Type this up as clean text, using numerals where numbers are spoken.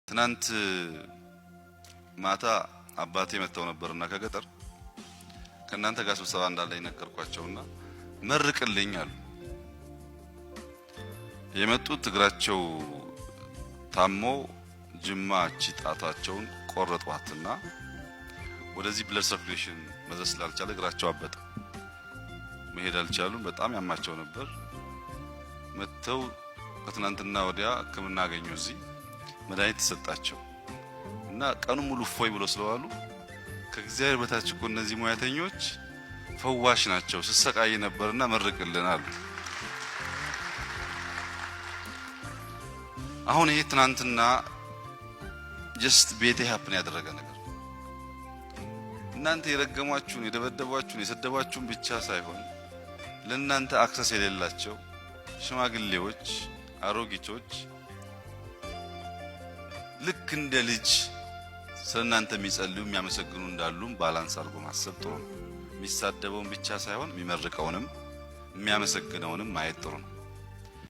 ትናንት ማታ አባቴ መጥተው ነበርና ከገጠር ከእናንተ ጋር ስብሰባ እንዳለኝ ነገርኳቸውና መርቅልኝ አሉ። የመጡት እግራቸው ታሞ ጅማ እቺ ጣታቸውን ቆረጧትና ወደዚህ blood circulation መድረስ ስላልቻለ እግራቸው አበጠ። መሄድ አልቻሉም። በጣም ያማቸው ነበር። መጥተው ከትናንትና ወዲያ ሕክምና አገኙ። እዚህ መድኃኒት ተሰጣቸው እና ቀኑ ሙሉ እፎይ ብሎ ስለዋሉ ከእግዚአብሔር በታች እኮ እነዚህ ሙያተኞች ፈዋሽ ናቸው፣ ስሰቃይ ነበርና መርቅልን አሉ። አሁን ይሄ ትናንትና just ቤቴ happen ያደረገ ነገር እናንተ የረገሟችሁን፣ የደበደቧችሁን፣ የሰደቧችሁን ብቻ ሳይሆን ለእናንተ access የሌላቸው ሽማግሌዎች፣ አሮጊቶች ልክ እንደ ልጅ ስለ እናንተ የሚጸልዩ የሚያመሰግኑ እንዳሉም balance አድርጎ ማሰብ ጥሩ ነው። የሚሳደበውን ብቻ ሳይሆን የሚመርቀውንም የሚያመሰግነውንም ማየት ጥሩ ነው።